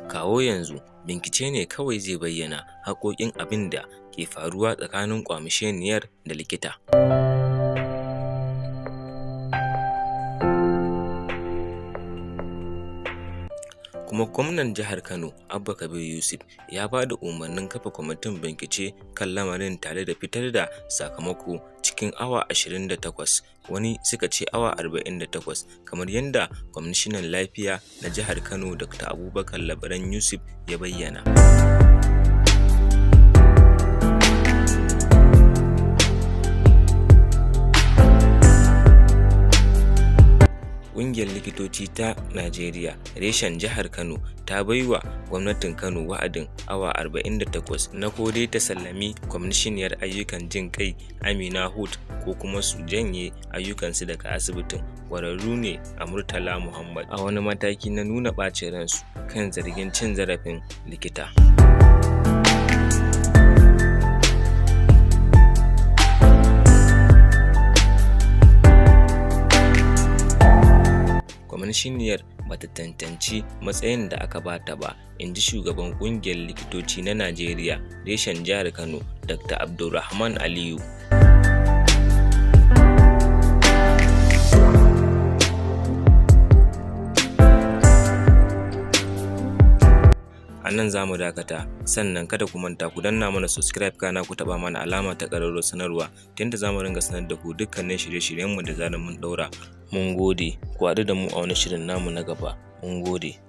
Kawo yanzu, bincike ne kawai zai bayyana haƙiƙanin abin da ke faruwa tsakanin kwamishiniyar da likita. Kuma gwamnan jihar Kano, Abba Kabir Yusuf, ya ba da umarnin kafa kwamitin bincike kan lamarin tare da fitar da sakamako cikin awa 28, wani suka ce awa 48, kamar yadda kwamishinan lafiya na jihar Kano Dr. Abubakar Labaran Yusuf ya bayyana. Ƙungiyar Likitoci ta Najeriya reshen jihar Kano ta bai wa gwamnatin Kano wa'adin awa 48 na ko dai ta sallami kwamishiniyar ayyukan jin ƙai Amina Hut ko kuma su janye ayyukansu daga asibitin ƙwararru ne a Murtala Muhammad a wani mataki na nuna ɓacin ransu kan zargin cin zarafin likita. Kwamishiniyar ba ta cancanci matsayin da aka ba ta ba, in ji shugaban ƙungiyar likitoci na Najeriya reshen jihar Kano, Dr. Abdulrahman Aliyu. A nan za mu dakata, sannan kada ku manta ku danna mana subscribe kana ku taɓa mana alama ta ƙararrawar sanarwa ta yadda za mu ringa sanar da ku dukkanin shirye-shiryenmu da zarar mun ɗaura. Mun gode, ku haɗu da mu a wani shirin namu na gaba. Mun gode.